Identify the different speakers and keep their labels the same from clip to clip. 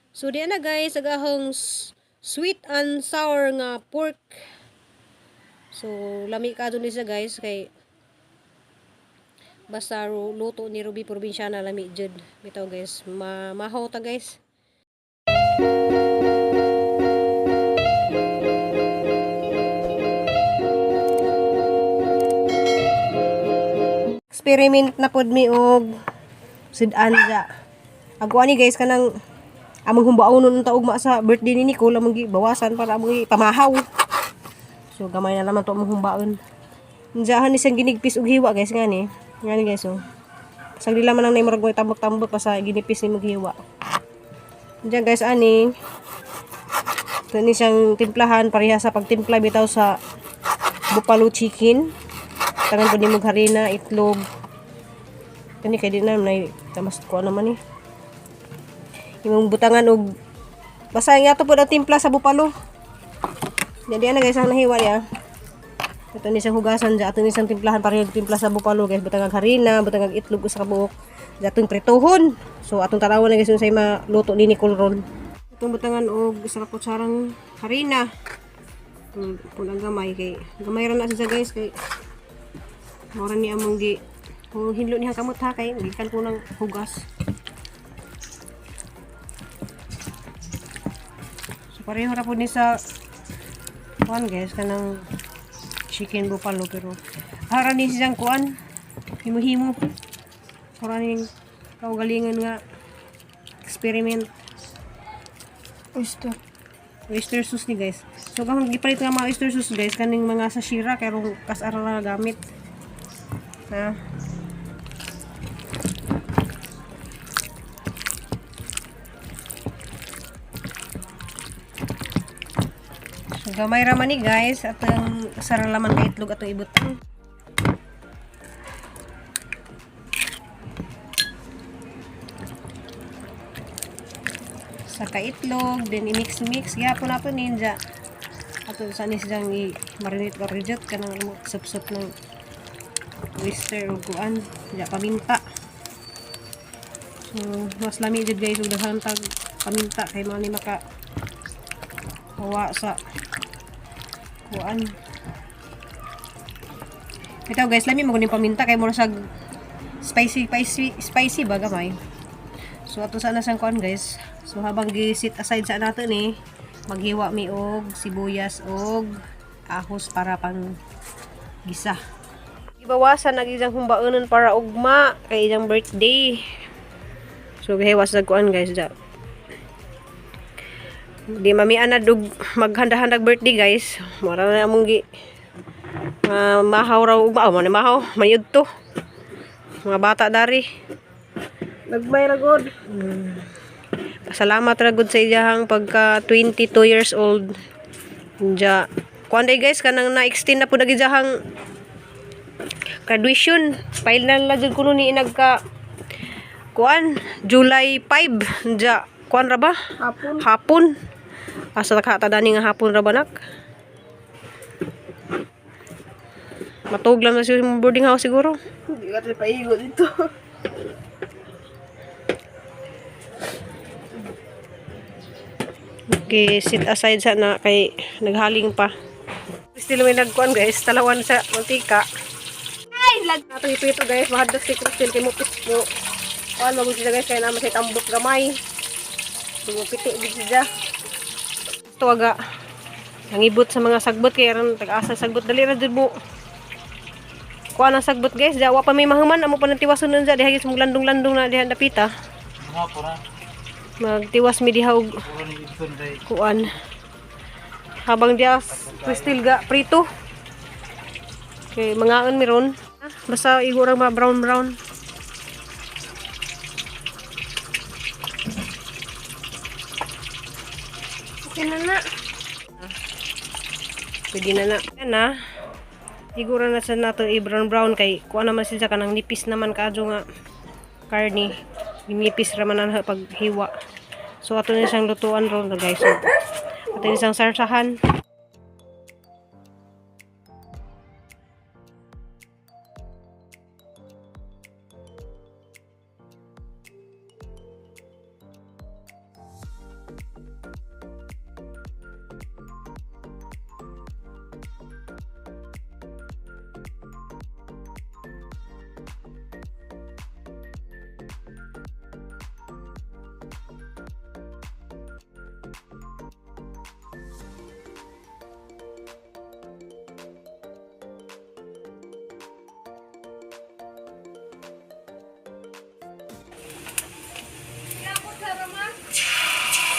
Speaker 1: So di na, guys, agahong sweet and sour nga pork. So lami ka ni siya, guys, kay basta luto ni Ruby Probinsyana lami jud. Bitaw, guys, mahaw ta, guys. Experiment na pod mi og sud-an ja. Ago ani, guys, kanang among humbaonon unta ugma sa birthday ni Nicole among gibawasan para among pamahaw. So gamay na naman to among humbaon. Unjahan ni siyang ginigpis og hiwa, guys, ngani. Ngani, guys, oh. Sagdi man ang murag may tambok-tambok pa sa ginipis ni mong hiwa. Diyan, guys, ani. Ito ni siyang timplahan pareha sa pagtimpla bitaw sa buffalo chicken. Tangan po ni mong harina, itlog. Kani kay di na nay tamas ko naman eh. Imong butangan og basta nga to po ang timpla sa buffalo. Jadi ana, guys, ang nahiwa niya. Ito ni siyang hugasan dyan. Ato ni siyang timplahan pareha timpla sa buffalo, guys. Butangan harina, butangan itlog usa ka buok. Atong prituhon. So atong tanawan na, guys, unsay maluto ni Nicole ron. Atong butangan og isa ka kutsarang harina. Kung ang gamay kay gamay ra na siya, guys, kay mora ni among gi kung hinlo niya kamot ha kay gikan ko ng hugas. So pareho ra pud ni sa kuan, guys, kanang chicken buffalo, pero hara ni siyang kuan himo-himo. Mura ning kaugalingon nga experiment.
Speaker 2: Oyster.
Speaker 1: Oyster sauce ni, guys. So kung gipalit nga mga oyster sauce, guys, kaning mga sa Shira kay rong kas-ara na gamit. Na. So gamay ra man ni, guys, atong sara laman ka itlog atong ibutang. Sa kaitlog, then i-mix-mix. Gihapon nato ninja. Ato sa ni siyang i-marinate or reject kanang mo sup-sup ng oyster ug kuan, ja paminta. So mas lami jud, guys, ug daghan tag paminta kay mao ni maka kuha sa kuan. Ito, guys, lami mo kuning paminta kay mura sa spicy spicy spicy ba gamay. So ato sana sang kuan, guys. So habang gi-set aside sa nato ni, maghiwa mi og sibuyas og ahos para pang gisa. Ibawasan ang isang humbaonon para ugma kay iyang birthday. So gihiwa sa kuan, guys, da. Di mamian na dug maghanda-handag birthday, guys. Mura na among gi mahaw raw ugma, oh, man mahaw, mayud to. Mga bata dari.
Speaker 2: Nagmay ra god.
Speaker 1: Salamat ra gud sa iyahang pagka 22 years old. Ja. Kuan day, guys, kanang na-extend na po na iyahang graduation. File na lang jud kuno ni nagka kuan July 5. Ja, kuan ra ba?
Speaker 2: Hapon.
Speaker 1: Hapon. Asa ka ta dani nga hapon ra ba nak? Matug lang na siya sa boarding house siguro.
Speaker 2: Hindi ka tayo paigo dito.
Speaker 1: Okay, sit aside sa na kay naghaling pa. Still may nagkuan, guys, talawan sa mantika.
Speaker 2: Ay, lag.
Speaker 1: Ato ito ito, guys, mahadlok si Crystal kay mupis mo. Kuan magud siya, guys, kay naman sa tambok gamay. So piti gid siya. Ito aga nangibot sa mga sagbot kay aron tag-asa sagbot dali ra jud mo. Kuan ang sagbot, guys, jawa pa may mahuman amo pa nang tiwason nun diha sa landong-landong na diha dapita. Magtiwas mi diha og kuan. Habang diha Crystal ga prito. Kay mangaon mi ron. Basta igo ra ma brown brown.
Speaker 2: Okay na na.
Speaker 1: Pwede na na. Yan na. Igo ra na sa nato i brown brown kay kuan naman siya kanang nipis naman kaadyo nga karne. Nipis ra man na pag hiwa. So ato na siyang lutuan ron, guys. So, ato na siyang sarsahan.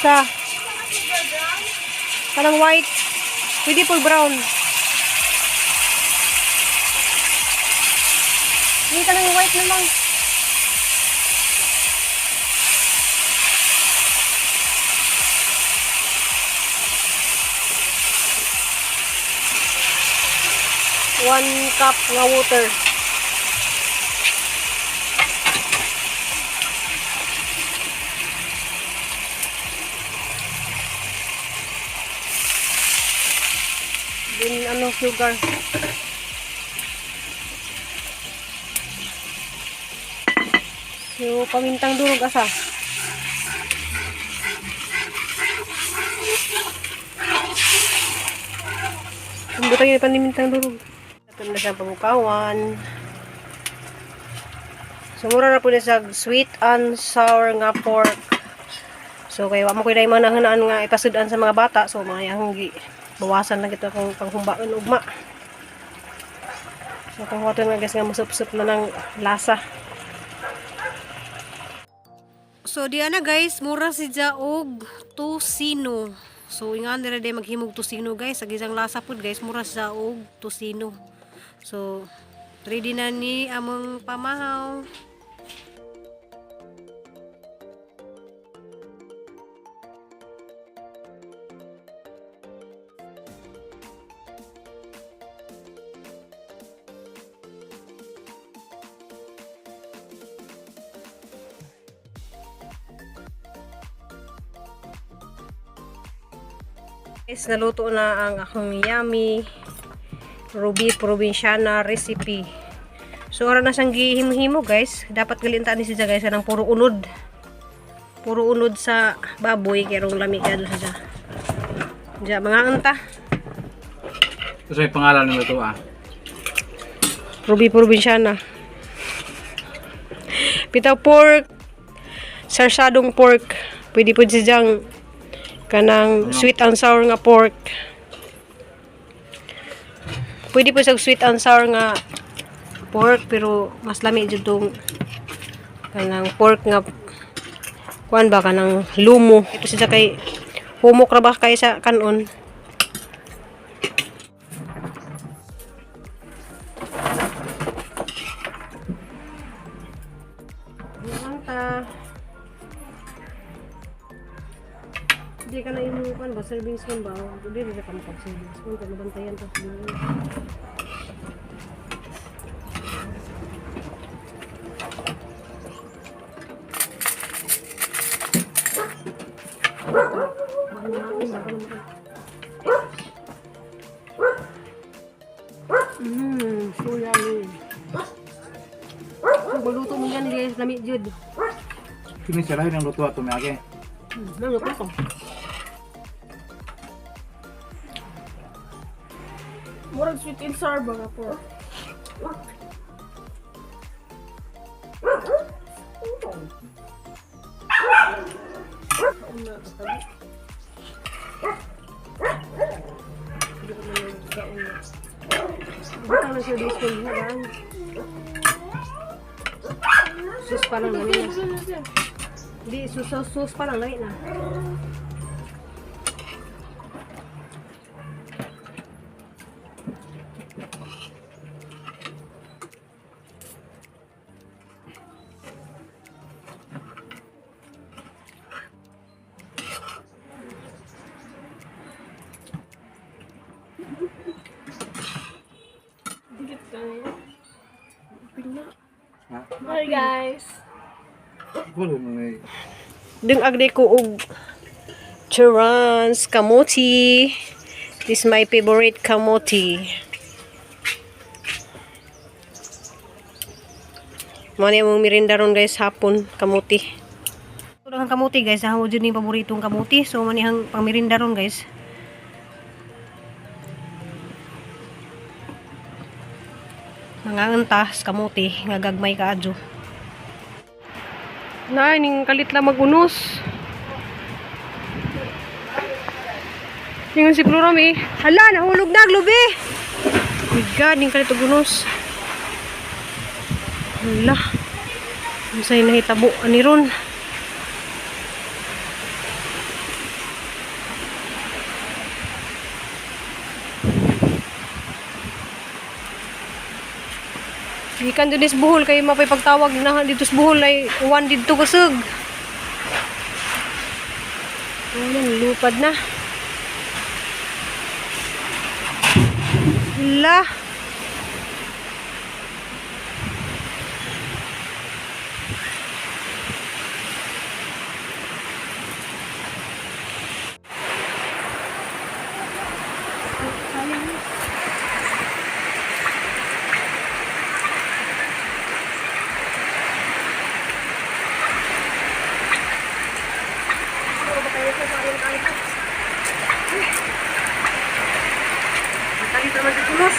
Speaker 1: Sa kanang white. Pwede po brown. Hindi, kanang white na lang. 1 cup nga water. Then ano, sugar. So, pamintang durog asa. Butang yung panimintang durog. Ito na siya pabukawan. So, mura na po na siya sweet and sour nga pork. So, kaya wa mo ko na mga nga ipasudan sa mga bata. So, mga yang bawasan lang ito kung panghumbaon ugma. So, kung wato nga guys nga masup-sup na ng lasa. So, diya na guys, mura si og tosino. So, ingan nila day maghimog tosino guys. Sa gisang lasa pud guys, mura siya og tosino. So, ready na ni among pamahaw. Guys, naluto na ang akong yummy Ruby Provinciana recipe. So, ora na siyang gihimo-himo guys. Dapat galintaan ni siya guys ng puro unod. Puro unod sa baboy kay rong lami kay siya. Diya mga anta.
Speaker 3: Ito yung pangalan nila ito ah.
Speaker 1: Ruby Provinciana. Pitaw pork, sarsadong pork. Pwede po siyang kanang sweet and sour nga pork. Pwede po sa sweet and sour nga pork pero mas lami jud tong kanang pork nga kuan ba kanang lumo. Ito siya kay humok ra ba kay sa kanon. Anta. Hindi ka na yung kuan ba serving spoon ba? Hindi rin ka makag serving spoon kung nabantayan ta siguro. So yummy. Maluto mo yan guys, lami jud.
Speaker 3: Kini siya lahi ng luto ato may age.
Speaker 1: Naluto ko.
Speaker 2: Murag sweet and sour ba nga pork?
Speaker 1: Butang na serving spoon ha, dan. Sus pa lang lami na. Di, sus, sus, sus pa lang lami na.
Speaker 2: Dikit ka na.
Speaker 3: Ha?
Speaker 2: Hi guys.
Speaker 3: Wala mo may
Speaker 1: Dung agde ko og churans, kamote. This is my favorite kamote. Mao ni among merinda ron guys hapon, kamote. Ito ang kamote guys, ako jud ni paboritong kamote. So mao ni ang pangmerinda ron guys. Mga antas kamote nga gagmay kaadyo. Na, ning kalit lang magunos. Ningon si Flora mi. Hala, nahulog na, glubi. My God, ning kalit og unos. Hala. Unsay nahitabo ani ron? Gikan dun is Bohol kay mapay pagtawag na dito sa Bohol ay uwan didto kusog. Ayun, lupad na. Hala. Talit naman sa pulos.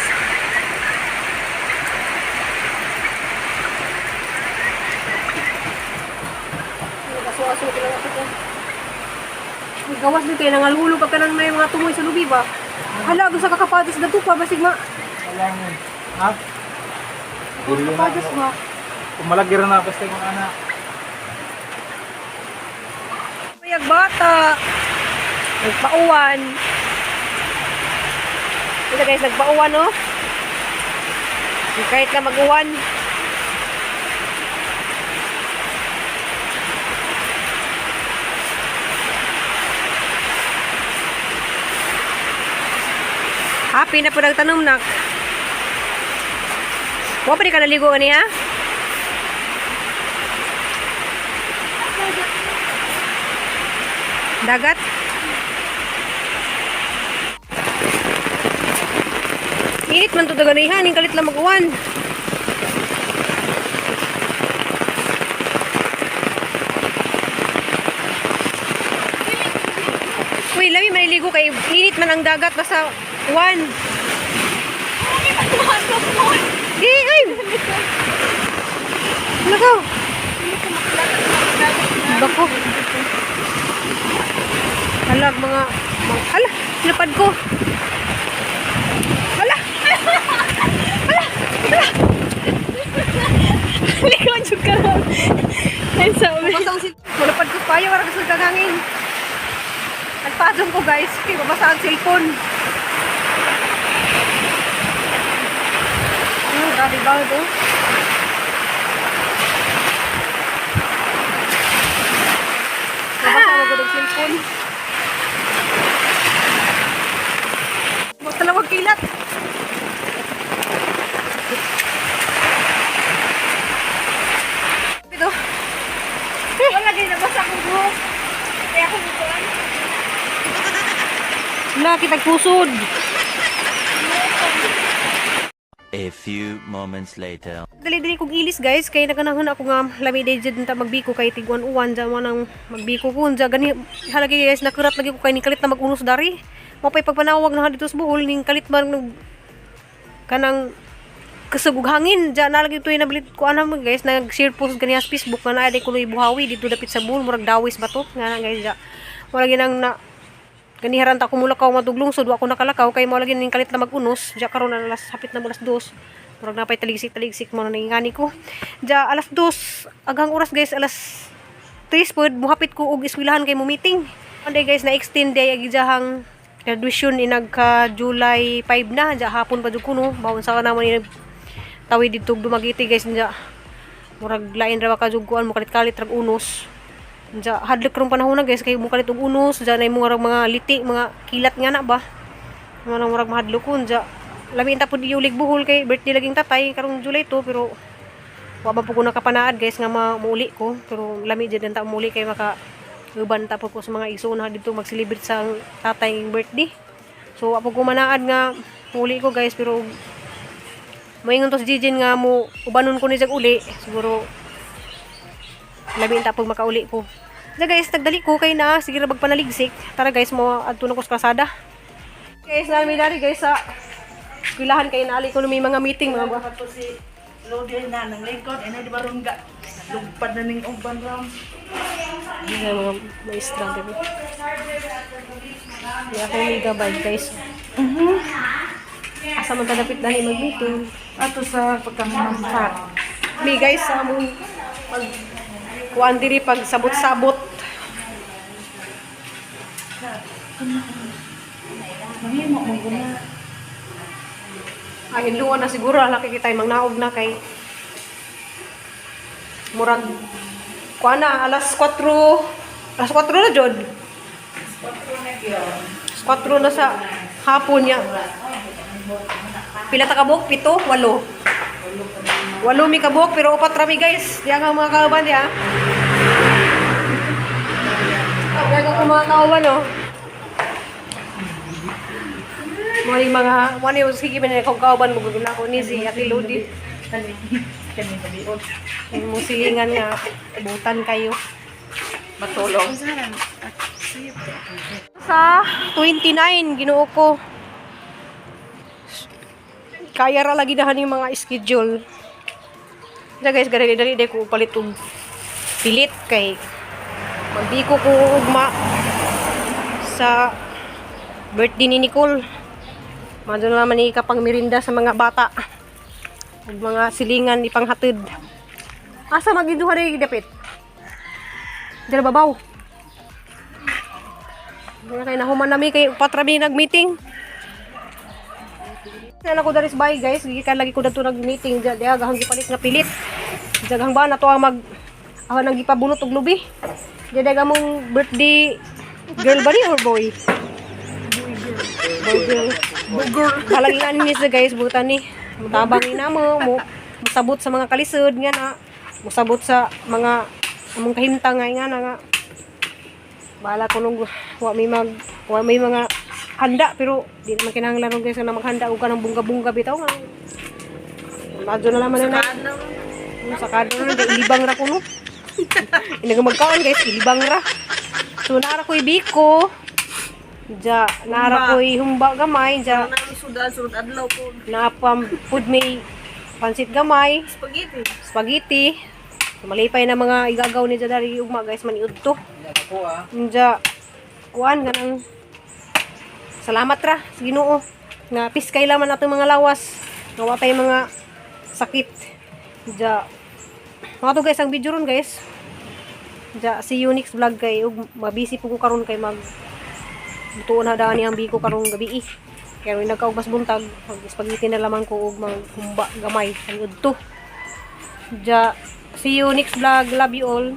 Speaker 1: Aso-aso ko lang ako. May gawas dito eh, nangalhulo pa ka ng may mga tumoy sa lubi ba? Hala, gusto kakapadas na to pa, basig ma...
Speaker 3: Wala mo. Ha?
Speaker 1: Kakapadas ba?
Speaker 3: Pumalagir na basta yung anak.
Speaker 1: Mayag bata! Nagpauwan. Ito guys, nagpauwan oh. Kahit na mag-uwan. Happy na po nagtanom nak. Wa pa di ka naligo ani ha? Dagat? Init man to daganihan, ning kalit lang mag-uwan. Uy, lami maliligo kay init man ang dagat basta uwan. Di, ay! Nakaw! Bako. Halag mga hala, lapad ko. Hala! Hala! Hala!
Speaker 2: Likod jud ka lang. Ay, sabi.
Speaker 1: Mabasa ang cellphone. Lapad ko payo, wala kasi kagangin. Nagpasong ko guys, kay mabasa ang cellphone. Ano, grabe ba ito? Nabasa na ko ng cellphone. Magtalawag kilat. Ito.
Speaker 2: Wala gay nabasa akong buhok. Kaya ako bukuan.
Speaker 1: Wala, kitag pusod.
Speaker 4: A few moments later.
Speaker 1: Dali-dali kog ilis guys kay naganahon ako nga lami day jud ta magbiko kay tiguan-uwan dyan mo nang magbiko ko unja gani halagi guys nakurat lagi ko kay ning kalit na mag-unos dari. Mo pay pagpanawag na dito sa Bohol ning kalit man nag kanang kusog og hangin dyan na lagi tuyo nabilit ko ano mo guys nag-share post ganiya sa Facebook nga naa day kunoy buhawi dito dapit sa Bohol murag dawis ba to nga na guys dya. Mura ginang na ganiharan ta kumulakaw matuglungsod wa ko nakalakaw kay mo lagi ning kalit na mag-unos dya karon na alas hapit na mo alas 2 murag napay taligsik taligsik mo na nangingani ko dya alas 2 aghang oras guys alas 3 pod muhapit ko og eskwelahan kay mo meeting. Anday guys na extend day agi jahang graduation inagka July 5 na dya hapon pa jud kuno bawon sa ka naman ni tawid didto og Dumaguete guys dya murag lain ra ba ka jud kuan mo kalit-kalit rag unos. Dya hadlok rong panahon na guys kay mo kalit og unos dya nay mga mga liti mga kilat nga na ba mga nang murag mahadlok ko dya lami ta pud iulig Bohol kay birthday laging tatay karong July 2 pero wa man pud ko nakapanaad guys nga muuli ko pero lami jud ta muuli kay maka uban ta pud ko sa mga igsoon na didto mag-celebrate sa tatay ng birthday. So wa pud ko manaad nga muuli ko guys pero moingon to si Jijin nga mo ubanon ko ni jag uli siguro lami ta pud makauli ko. Da guys, nagdali ko kay na sige ra magpanaligsik. Tara guys, mo adto na ko sa kalsada. Guys, nami dari guys sa eskwelahan kay naali ko no may mga meeting mga ba.
Speaker 5: Ato si Lodi na nang lingkod, ina di ba rungga? Lugpad na ning uban ram.
Speaker 1: Hindi na mga maestra gabi. Hindi ako may gabay guys. Asa man ta dapit dani mag-meeting.
Speaker 5: Ato sa pagkamampat.
Speaker 1: Mi guys, sa among pag kuan diri pag sabot-sabot.
Speaker 5: Mahimo mo guna.
Speaker 1: Ay, hinluan na siguro. Laki kita mangnaog na kay Murag kuan na alas 4, alas 4 na jud. Alas 4 na sa hapon niya. Pila ta kabuk? Pito, walo. Walo mi kabuk pero upat ra mi, guys. Diya nga mga kauban diya. Diya nga mga kauban, oh. Mo ni mga mo ni sige man ko kauban mo guguna ko ni si Ate Lodi. Mo silingan nga butan kayo.
Speaker 5: Matulog.
Speaker 1: Sa 29, Ginoo ko. Kaya ra lagi nahan yung mga schedule. Da guys, dali dali dali ko palit og pilit kay magbiko ko ugma sa birthday ni Nicole. Mado na naman ni kapang merinda sa mga bata. Ug mga silingan ipanghatid. Asa magiduha rin dapit? Dira babaw. Wala kay nahuman nami kay upat ra mi nag-meeting. Na ko daris bay, guys, gikan lagi ko dadto nag-meeting diya diya gahang gipalit nga pilit. Daghang ba na to ang mag ako nang gipabunot og lubi. Diya daga mong birthday girl ba ni or boy? Boy girl. Boy girl. Kalagi nga ni siya, guys, butan ni. Mutabang ni namo, mo musabot sa mga kalisod nga na, musabot sa mga among kahimtang nga nga na nga. Bahala ko nung wa may mga handa pero di naman kinahanglan ron, guys, na maghanda og kanang bungga-bungga bitaw nga. Madyo na naman na. Sakado na na ilibang ra kuno. Inaga magkaon, guys, ilibang ra. So naara ko'y biko. Ja, naara ko'y humba gamay, ja
Speaker 5: Sudan, sunod adlaw po.
Speaker 1: naapam food may pansit gamay,
Speaker 5: Spaghetti.
Speaker 1: spaghetti. So, malipay na mga igagaw ni Jadari ugma, guys, maniud to.
Speaker 3: Ako ah.
Speaker 1: Unja kuan ganang salamat ra sa Ginoo nga piskay laman atong mga lawas nga wa tay mga sakit. Unja mga to, guys, ang video ron, guys. Unja see you next vlog kay ug mabisi po ko karon kay mag butuon na daan ang biko karong gabi eh. Kaya rin nagkaubas buntag, mag spaghetti na lamang ko og maghumba gamay ang udto. Ja, see you next vlog. Love you all.